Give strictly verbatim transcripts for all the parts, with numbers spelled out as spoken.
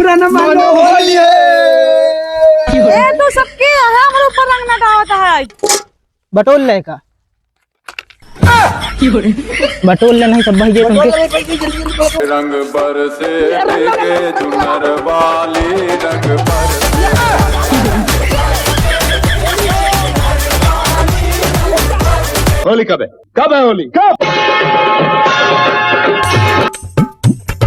बुरा न मानो, होली है। ए, तू सबके यहाँ हमरे ऊपर रंग लगावत है। बटोर ले का? बटोर ले नहीं सब भाई, ये तुमके। रंग बरसे के चुनर वाली, रंग बरसे। होली कब है? कब है होली? कब?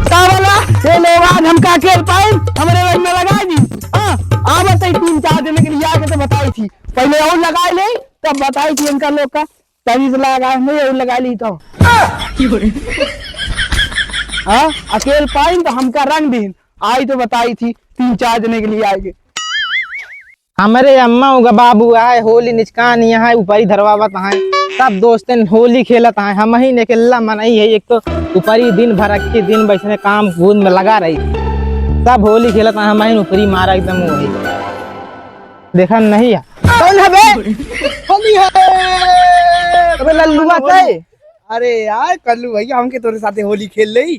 का बोला? ये लोग आज हमका अकेल पाइन, हमरे रंग में लगाई दी। हाँ, आवत ही तीन चार जने के लिए आके तो बताई थी, पहले और लगाई ले, तब बताई थी इनका लोग का। तभी से लगा नहीं, और लगा ली तो। हाँ, अकेल पाइन तो हमका रंग दीन, आई तो बताई थी, तीन चार जने के लिए आएगे। हमरे अम्मा उगा बाबू आए, होली निचकान यहाँ ऊपरी धरवावत हैं, सब दोस्तन होली खेलत हैं, हम ही अकेला मनई है, एक तो ऊपरी दिन भर अक्की दिन बैठने काम कूद में लगा रही, सब होली खेलत हैं, हम ही ऊपरी मारा एकदम वही। देखा नहीं है। कौन है बे? होली है। अबे लल्लुआ तय। अरे यार कल्लू भैया, हमके तोरे साथे होली खेल लेई।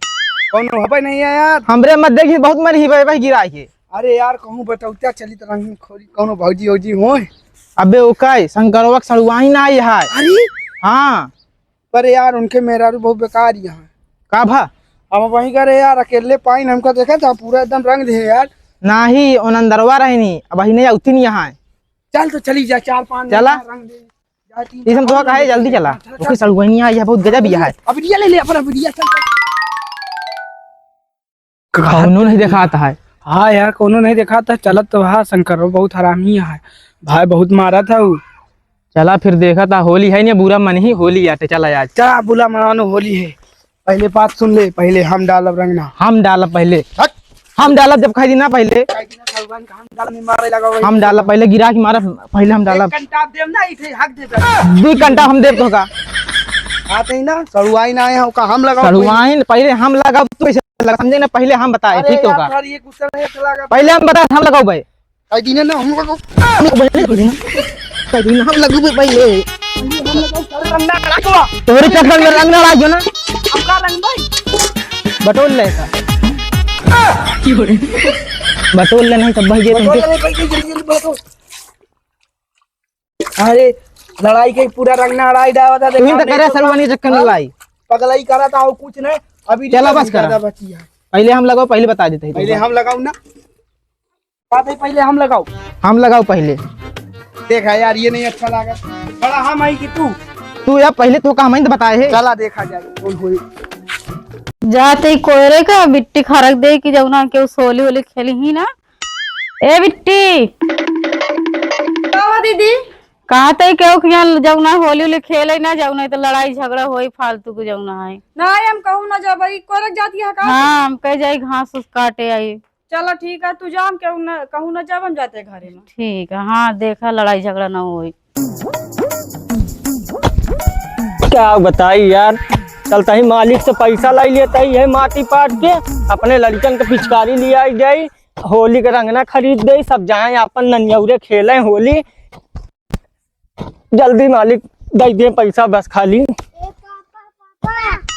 कौनो हबे नहीं है यार। हमरे मत देखी, बहुत मन ही भाई, भाई गिरा के। अरे यार कहूँ बटौता चली त रंग खोरी कौनो भौजी औजी होय। अबे ओकाई शंकरवा के सड़ुआइन आई है। अरे हाँ। पर यार उनके मेहरारू बहुत बेकार यहाँ। का भा? हम वहीं करे यार, अकेले पाइन हमका देखा था, पूरा एकदम रंग दे यार। नाही, ओन अंदरवा रहनी, अब ही नहीं उतिन यहाँ है। चल तो चली जा, चार पाँच चला। रंग दे। जा, तीन ये सब चार तो का है, जल्दी चला। चला, ओके, चला। सड़ुआइन आई है, बहुत गजब ही है। अब रिया ले ले, अपन अब रिया, चल, चल। कौनो नहीं देखात है। हाँ यार, कौनो नहीं देखात है। चलत तो हाँ, शंकर बहुत हरामी है भाई, बहुत मारत है उ। चला फिर देखत है, होली है नहीं, बुरा मन ही होली आटे, चला आज। चला, बुरा मनानो होली है। पहले बात सुन ले, पहले हम डालब रंग ना। हम डालब पहले। हट। हम डालब जब खाई दी ना पहले। खाई दी ना, भगवान का हम डालब, नहीं मारे लगा वही। हम डालब पहले, गिरा के मारब, पहले हम डालब। एक घंटा देम ना, इथे हक दे दे। दू घंटा हम देब तोहका। आते ही ना, सड़ुआइन आए हैं, ओका हम लगाओ पहले। सड़ुआइन पहले हम लगाओ, तू ऐसे लगा, समझे ना, पहले हम बताए, अरे ठीक तो यार, का? सर, ये गुस्सा नहीं अच्छा लगा। पहले हम बताए, हम लगाओ भाई। कह दीने ना, हम लोग को। हम लोग पहले, पहले ना। कह दीने, हम लगाओ भाई, पहले। हम लोग को सर रंग ना लगा। तोहरे चक्कर में रंग ना लाग ना। हम का रंग भाई? बटोर ले का। बटोर ले नहीं तो भाई, ये बटोर तुमके ले, भाई, जल्दी, जल्दी बटोर। अरे, लड़ाई के पूरा रंग ना अड़ाई डावा था, तुम देखा तो नहीं करे तो सलवानी चक्कर में लाई। पगलाई करा था, और कुछ नहीं। अभी चला, बस करा। ज्यादा बची है। पहले हम लगाओ, पहले बता देते हैं पहले तुमको। हम लगाओ ना। बात है, पहले हम लगाओ। हम लगाओ पहले। देखा यार, ये नहीं अच्छा लगा। बड़ा हम आई कि तू? तू यार, पहले तो का हम ही तो बताए है। चला देखा जाए, कौन होई। जाते ही कोयरे का बिट्टी खरक दे कि जौना के उस होली होली खेली ही ना। ए बिट्टी। का हो दीदी? कहत है केहू कि यहाँ जौना होली होली खेले ना, जौना तो लड़ाई झगड़ा होई फालतू के जौना है। ना, हम कहूँ ना जब, ई कोरक जाती है का? हाँ, हम कह जाई घास उस काटे आई। चलो ठीक है, तू जा, हम केहू ना, कहूँ ना जब, हम जाते घरे में। ठीक है, हाँ, देखा लड़ाई झगड़ा ना होई। का बताई यार, चलता ही मालिक से पैसा लाई लेता ही है माटी पाट के, अपने लड़कन के पिचकारी ले आई जाई, होली के रंगना खरीद दे, सब जाए अपन ननियौरे खेले होली। जल्दी मालिक दे दे पैसा बस खाली। ए पापा, पापा,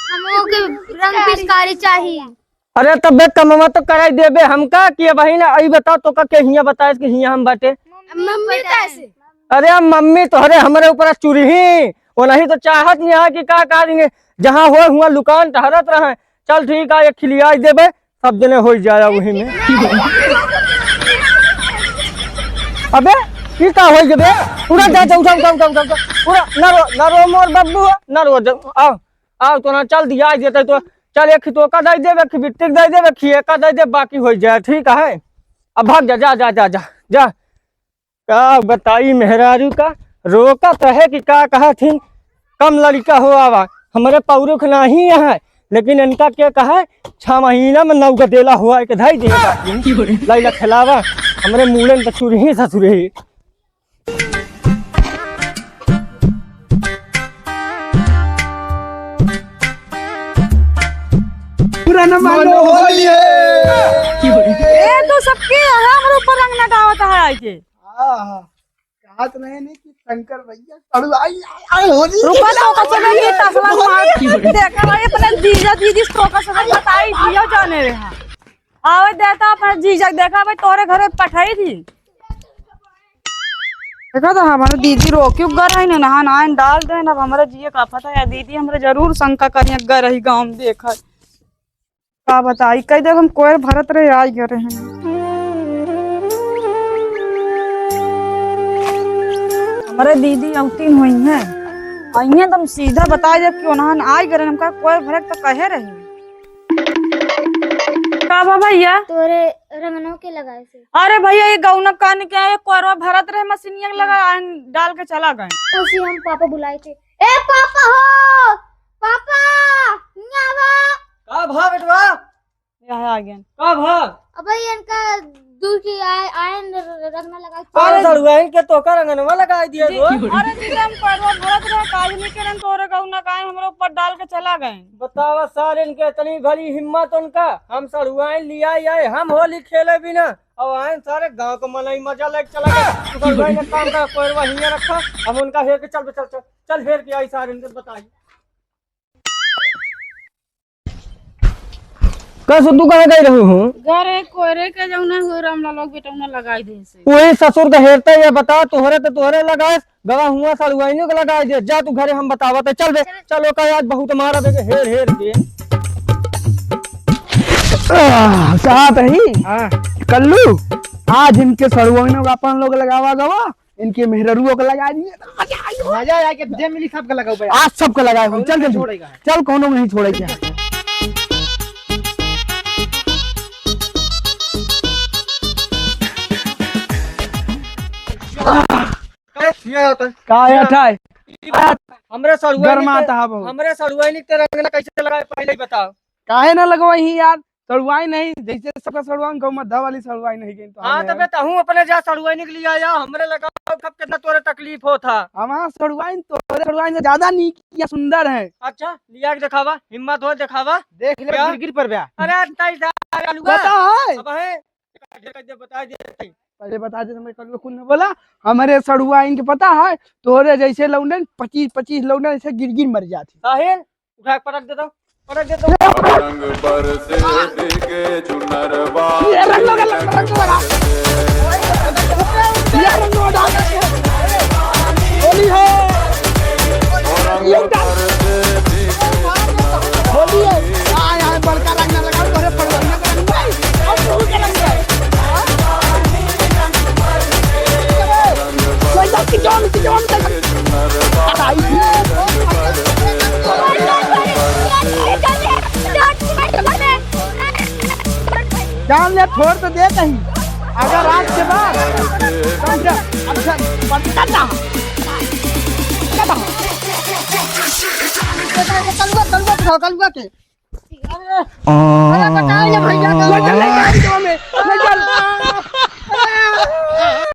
हमो के रंग पिचकारी चाही। अरे तबे कमवा तो कराई देबे हमका कि अब ही ना, आई बताओ तो का के हियां बताए कि हियां हम बाटे। मम्मी कैसे? अरे मम्मी तोहरे हमरे ऊपर चुरही, वो नहीं तो चाहत नहीं है कि का करेंगे, जहाँ हो हुआ लुकान टहरत रहे। चल ठीक है, एक खिलियाई देबे, सब जने हो जाए वही में। अबे, ई का होई गबे? उड़ा जा, जा, उठा, उठा, उठा, उठा, उठा। उड़ा, ना रो, ना रो मोर बब्बू, ना रो, जा, आओ, आओ, तो ना चल दिया, आई देते तो, चल, एक खितोका दे दे, एक बिट्टिक दे दे, एक खिएका दे दे, बाकी हो जाए, ठीक है? अब भाग जा, जा, जा, जा, जा, जा। का बताई मेहरारू का, रोकत रहे कि का कहत हिन, कम लड़िका हो आवा, हमरे पौरुख नाही है, लेकिन इनका के कहे, छह महीना में नौका देला हुआ एक धाई देगा। लैला खेलावा, हमरे मूड़न पे चुरही ससुरही। पूरा न मानो होली है। ए, तो सबके यहाँ हमरे ऊपर रंग लगावत है आइके। हाँ, हाँ। कहत रहे नहीं कि शंकर भैया सड़ुआई, आई, आई, होली रुको, खेला, तो कसे होली नहीं, है, तसला होली मार, है। देखा भाई, अपने जीजा दीदी से तो कसे नहीं बताई, जियो जाने रहा। आवे देता अपना जीजा के, देखा भाई तोरे घरे पठाई थी। देखा तो हमारे दीदी रोकी उगर है ना, नहान आयन डाल दे ना। अब हमारे जिए का पता है दीदी, हमारे जरूर शंका करी अगर रही गाँव में देखा। का बताई, कई देख हम कोयर भरत रहे, आई गए रहे। हमारे दीदी अवतीन हुई हैं, आई हैं तो हम सीधा बताई देब कि उन्हन आई गए रहे, हमका कोयर भरत तो कहे रही। का बा भैया? तोरे रंगनों के लगाए से। अरे भैया, ये गौना कान के आए, कोयरवा भरत रहे, मशीनिया के लगा, आन डाल के चला गए। उसी हम पापा बुलाए थे। ए पापा हो, पापा, हियाँ आवा। का भा बेटवा? यहाँ आ गए। का भा? अबे इनका दूर की आए, आए न र-, रंगना लगा के अरे चला। सड़ुआइन के तोका रंगनवा लगाई दिया जी, गो। अरे जी, हम कोयरवा भरत रहे, काजनी के रंग तोरे गौना काहे हमरे ऊपर डाल के चला गए। बतावा सार, इनके इतनी बड़ी हिम्मत उनका, हम सड़ुआइन लिया आए, हम होली खेले बिना, अब आए सारे गाँव को मनई मजा लेके चला गए। तू सड़ुआइन एक काम कर, कोयरवा हियाँ रखा, हम उनका हेर के चल बे, चल, चल, चल हेर के आई सार, इनके बताई। का सो तू कहाँ गई रहू हूँ? घरे कोयरे के जौना हो रामलाल के बेटौना लगाई दे से। वही ससुर का हेरता ये बता, तोहरे तो तोहरे लगाए, गवा हुआ सड़ुआइनों के लगाई दे। जा तू घरे हम बतावत है। चल बे, चलो का आज बहुत मारा दे हेर हेर के। आह, साहब ही। हाँ। कल्लू, आज इनके सड़ुआइनों का अपन लोग लगावा गवा। इनके मेहररुओ के लगा दिए। मजा आया कि जे मिली सबके लगाओ बे। आज सबके लगाए हम। चल जल्दी। छोड़ेगा। चल, कोनो नहीं छोड़ेगा। का है? का है, अठाई? हमरे सड़ुआइन गरमाता के, है बहुत। हमरे सड़ुआइन के रंगना कैसे लगाए, पहले ही बताओ। काहे ना लगवाई यार? सड़ुआइन नहीं, जैसे सबका सड़ुआइन गौ मद्धा वाली सड़ुआइन नहीं गई तो हाँ, हमें तबे तहूँ अपने जा सड़ुआइन के लिए आया, हमरे लगाओ कब कितना तोरे तकलीफ होत है। हमारा सड़ुआइन तोरे सड़ुआइन से ज्यादा नीक या सुंदर है। अच्छा, लिया के दिखावा, हिम्मत हो दिखावा। देख ले, क्या? गिर गिर पर बया। अरे, तई जा, अलुआ। बता है। अब है, बता दे, बता दे। पहले बता दे, तुम्हें कल कुल न बोला, हमारे सड़ुआइन के पता है, तोरे जैसे लौंडन पच्चीस पच्चीस लौंडन ऐसे गिर गिर मर जाती। साहिल, उठा के पटक देता हूँ, पटक देता हूँ। रंग बरसे के चुनर ये रंग लगा, रंग लगा। ये रंग लगा। होली है। ये उठा। होली है। आय, आय, बड़का रंग ना लगाओ, तोरे पड़वा ना रंग भाई। अब तू के रंग भाई। कोई तो किचन, किचन तक। जान ले, छोड़ तो दे कहीं। अगर आज के बाद, अच्छा, अच्छा, पटका ना। कलुआ, कलुआ उठाओ, कलुआ के। अरे, अरे, बता,